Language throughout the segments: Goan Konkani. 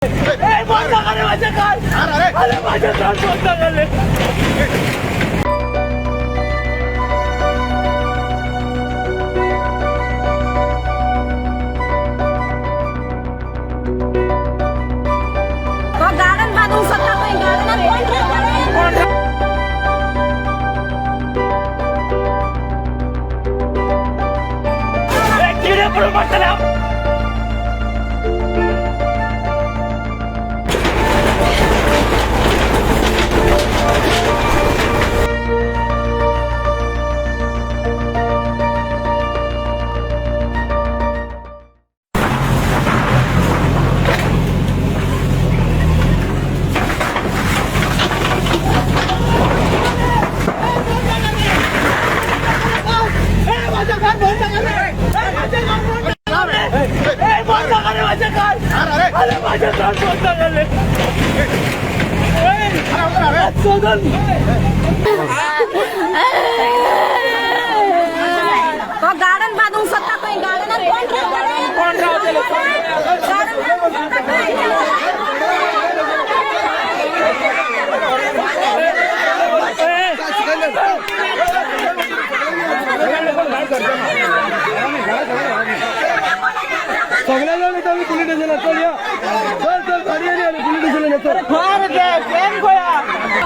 माझ्या कार, अरे माझ्या कार कोणता झाले? गार्डन बांधून शकता, गार्डनात कोण राहतले? किडे पडून मरतले. अरे माझ्या कार कोणता झाले? तो गार्डन बांधून शकता, गार्डनात कोण राहतले? कोण राहतले? गार्डन बांधून शकता. सगळ्या जण इथं पोलीस स्टेशनला चल या. चल चल, गाडी आली आली पोलीस स्टेशनला चल.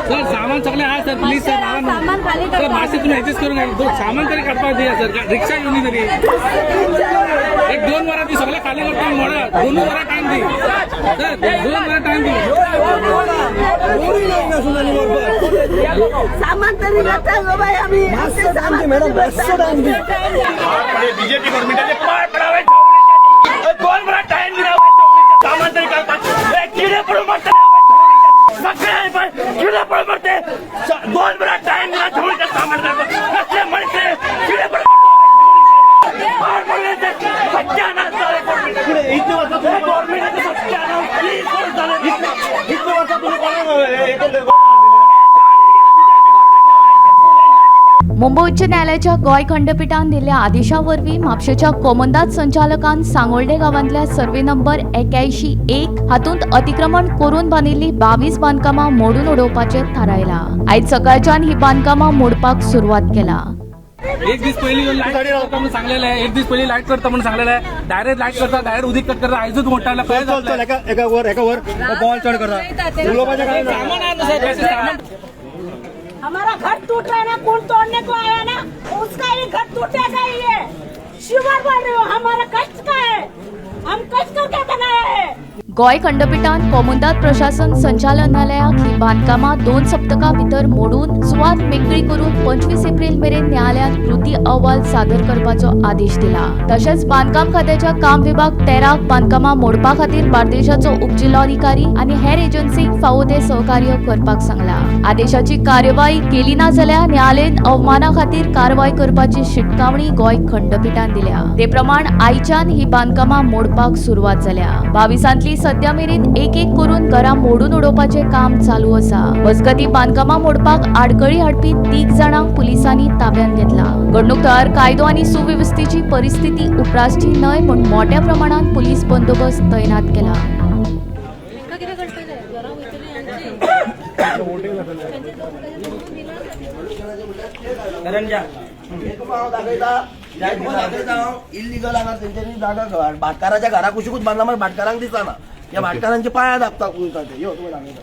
सर, सामान सगळे आहे सर. प्लीज सर, राहा ना. सामान खाली सर, करता. मासे तुम्ही ऍडजस्ट करून घ्या. दोन सामान तरी काढपा दिया सर. रिक्षा येऊन तरी एक दोन वरां ती सगळं खाली करतो. मोडा दोन वरां टाइम दी सर, 2 वरां टाइम दी. सामान तरी घेता गो बाई आम्ही. आमचे सामान मॅडम, मातसो टाइम दी. बीजेपी गव्हर्नमेंटाचे पाय पडावे धवळीच्या. 2 वरां टाइम दिला. सामान तरी काढतात. किडे पडून मरतले सगळे पण. किडे पडून मरते. 2 वरां टाइम दिला. धवळीच्या सामान काढतात कसले म्हणते. किडे पडून पाय पडले ते. सत्यानाश झाले गव्हर्नमेंटाचं. सत्यानाश प्लीज झालं. इतके वर्षात तुम्ही कोणाला हे केलं? मुंबय उच्च न्यायालयाच्या गोंय खंडपिठान दिल्ल्या आदेशा वरवीं म्हापशेच्या कोमंदाद संचालकान सांगोल्डे गांवांतल्या सर्वे नंबर 81 1 हातूंत अतिक्रमण करून बांदिल्ली 22 बांदकामां मोडून उडोवपाचें थारायलां. आयज सकाळच्यान ही बांदकामां मोडपाक सुरवात केला. एक दीस पयलीं येवन लायट करता म्हणून सांगलेलं आहे. एक दीस पयलीं लायट करता म्हणून सांगलेलं आहे. डायरेक्ट लायट करता, डायरेक्ट उदीक कट करता. आयजूच मोडटा काय? चल चल, एका एका वर, एका वर बॉल चढ करता. उलोवपाचें काय ना. सामान आहे ना सर, सामान. हमारा घर टूट रहा है ना, कौन तोड़ने को आया ना, उसका ये घर टूटेगा ही है. शिवर बोल रही हो. हमारा कष्ट का है, हम कष्ट करके बनाया है. गोंय खंडपिठान कोमुंदाद प्रशासन संचालनालयाक ही बांदकामां 2 सप्तकां भितर मोडून सुवात मेकळी करून 25 एप्रिल मेरेन न्यायालयांत कृती अहवाल सादर करपाचो आदेश दिला. तशेंच बांदकाम खात्याच्या काम विभाग 13 बांदकामां मोडपा खातीर बार्देशाचो उपजिल्लोधिकारी आनी हेर एजन्सींक फावो ते सहकार्य करपाक सांगला. आदेशाची कार्यवाही केली ना जाल्यार न्यायालयीन अवमाना खातीर कारवाय करपाची शिटकावणी गोंय खंडपिठान दिल्या. ते प्रमाण आयच्यान ही बांदकामां मोडपाक सुरवात जाल्या. 22ली सद्या मेरेन एक एक करून घरां मोडून उडोवपाचें काम चालू आसा. मजगतीं, बांदकामां मोडपाक आडखळी हाडपी 3 जाणांक पुलिसांनी ताब्यांत घेतला. घडणूक थळार कायदो आनी सुवेवस्थेची परिस्थिती उप्रासची न्हय म्हूण मोठ्या प्रमाणात पुलीस बंदोबस्त तैनात केला. हांव दाखयता, दाखयता हांव इल्लिगल हांगा तेंच्यांनी जागा भाटकाराच्या घरा कुशीकूच बांदला. मागीर भाटकारांक दिसना. ह्या भाटकारांचे पांया दाबता वयता ते. यो, तुका दाखयता.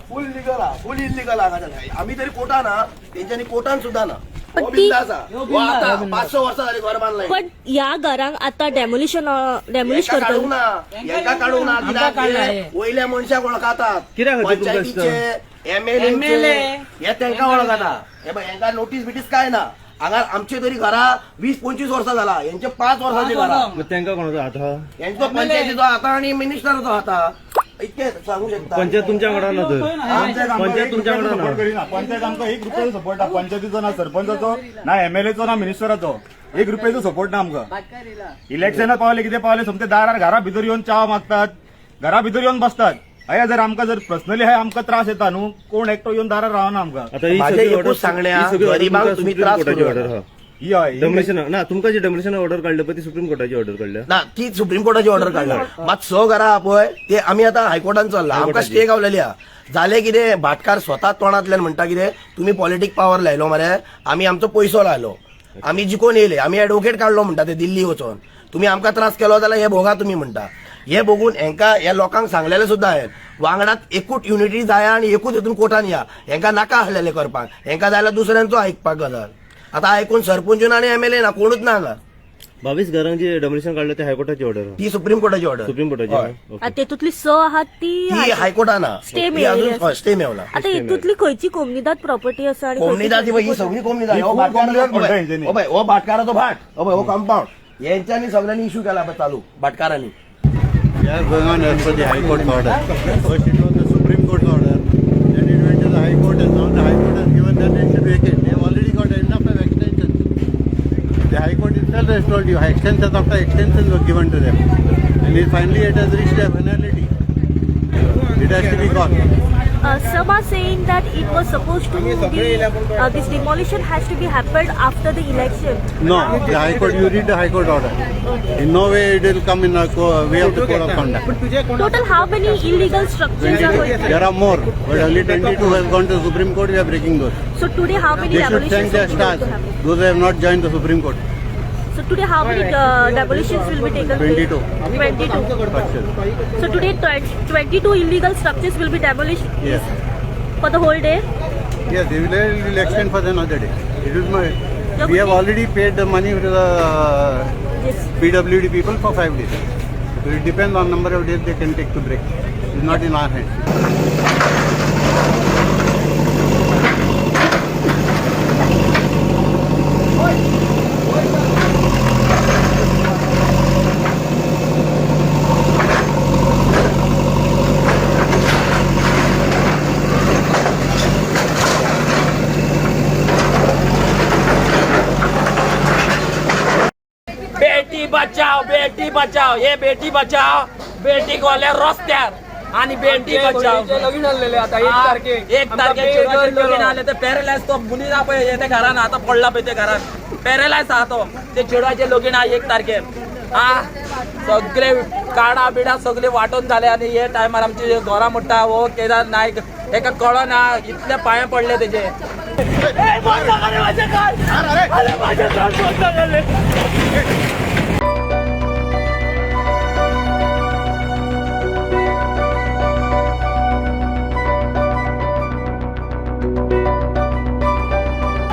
फूल लिगल हा, फूल इल्लिगल हांगा. आमी तरी कोर्टान हा, तेंच्यांनी कोर्टान सुद्दां ना. हो बिंदास आहा. हो आतां 5-6 वर्सां जालीं घर बांदलां. पण या घरांक आता डेमोलिशन डेमोलिश हेका काडूंक करतले. ना, हेका काडूंक ना. कित्याक हे वयल्या मनशाक वळखतात. कित्याक खातीर तुमकां पंचायतीचे एमएलए हे तांकां वळखता. हे पळय, हेंका नोटीस बिटीस काय ना. हांगा आमचे तरी घरा 20-25 वर्सां जाला, हेंचे 5 वर्सांची घरां. मग तेंका कोणाचो हात हा? हेंचो पंचायतीचो हाता आनी मिनिस्टराचो हाता. इतके सांगू शकता. पंचायत तुमच्या वांगडा ना तर? पंचायत तुमच्या वांगडा ना? सपोर्ट करीना पंचायत आमकां. एक रुपयाचो सपोर्ट ना पंचायतीचो, ना सरपंचाचो, ना एमएलएचो, ना मिनिस्टराचो. एक रुपयाचो सपोर्ट ना आमकां. इलेक्शनात पावले कितें पावले, सोमते दारार घरा भितर येवन च्या मागतात, घरा भितर येवन बसतात. हय, जर आमकां जर पर्सनली हय आमकां त्रास येता न्हू, कोण एकटो येवन दारार रावना आमकां. आता ही माझे सगळी एकूच ऑर्डर सांगण्या, ही सगळी ऑर्डर गरिबांक तुमकां तुम्ही सुप्रीम त्रास कोर्टाची करू ऑर्डर नका. हा. ही हय ही- डेमोलिशन ना तुमकां जी डेमोलिशन ऑर्डर काडल्या पळय ती सुप्रीम कोर्टाची ऑर्डर काडल्या. ना, ती सुप्रीम कोर्टाची ऑर्डर काडला. मात स घरां आहा पळय ते आमी आतां हायकोर्टान चल्ला, आमकां स्टे गावलेली आहा. जालें कितें, भाटकार स्वता तोंडांतल्यान म्हणटा कितें, तुमी पॉलिटीक पावर लायलो मरे, आमी आमचो पयसो लायलो, आमी जिखून येयले, आमी एडवोकेट काडलो म्हणटा ते दिल्ली वचोन, तुमी आमकां त्रास केलो जाल्यार हे भोगा तुमी म्हणटा. हे बघून हेंका ह्या लोकांक सांगलेलें सुद्दां हांवें, वांगडात एकूच युनिटी जाया आनी एकूच हितून कोर्टान या. हेंकां नाका आसलेलें करपाक, हेंकां जाय जाल्यार दुसऱ्यांचो आयकपाक गजाल. आतां आयकून सरपंच ना आनी एमएलए ना, कोणूच ना हांगा. 22 घरांक जी डेमोलिशन काडल्या ते हायकोर्टाची ऑर्डर. ती सुप्रीम कोर्टाची ऑर्डर. सुप्रीम कोर्टाची. हय. ओके. आतां तेतूंतली स आहात ती ती हायकोर्टान ना. स्टे ती मेळिल्ली अजून आसा. हय, स्टे मेवला. आतां हितूंतली खंयची कोमनिदाद प्रॉपर्टी आसा आणि कोमनिदाद खंयची ही सगळी कोमनिदाद. ही हो खूब भाटकाराचो कोमनिदाद म्हणटा हेंच्यांनी. हो बाय, हो भाटकाराचो भाट, हो बाय, हो कंपाऊंड हेंच्यांनी सगळ्यांनी इश्यू केला पळय चालू भाटकारांनी. We are going on as per the High Court's order. First it was the Supreme Court's order, then it went to the High Court, and now the High Court has given that it should vacate. They have already got enough of extensions. The High Court itself has told you extensions after extensions were given to them. And it finally it has reached a finality. It has to be gone. Some are saying that it was supposed to be this demolition has to be happened after the election. No, the High Court, you read the High Court order. In no way it will come in a way of the code of conduct. Total how many illegal structures are going to There are more, but only 22 has gone to the Supreme Court. We are breaking those. So today how many They should demolitions thank their will be going stars, to happen? those who have not joined the Supreme Court. So today how many demolitions will be taken place? 22. 22. Structures. So today 22 illegal structures will be demolished Yes. for the whole day. Yes, they will extend for another day. It is my. We have already paid the money to the Yes. PWD people for 5 days. So it depends on number of days they can take to break. It's not in our hands. Beti Bachao, Beti Bachao, हे बेटी बचाव, बेटी गोल्या रस्त्यार आणि बेटी बचाव. लगीन आलेले आता एक तारखेक लगीन आले ते पॅरलायज तो मुनी ना पळय ते घरान आता पडला पळय ते घरान पॅरलायज आहा तो. ते चेडवाचे लगीन आहा 1 तारखेर. हा सगळे काडा बिडा सगळे वांटून जाले आनी हे टायमार आमची घरां मोडटा. हो केदार नायक हेका कळना इतले पांये पडले तेजे.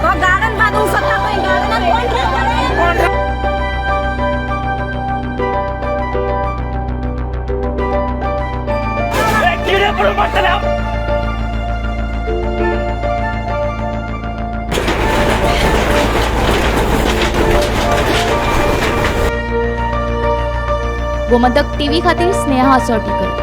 तो गार्डन बांधून स्वतः पळय गार्डनात कोण रावतले? किडे पडून पडटले. गोमंतक टीव्ही खातीर स्नेहा सॉटीकर.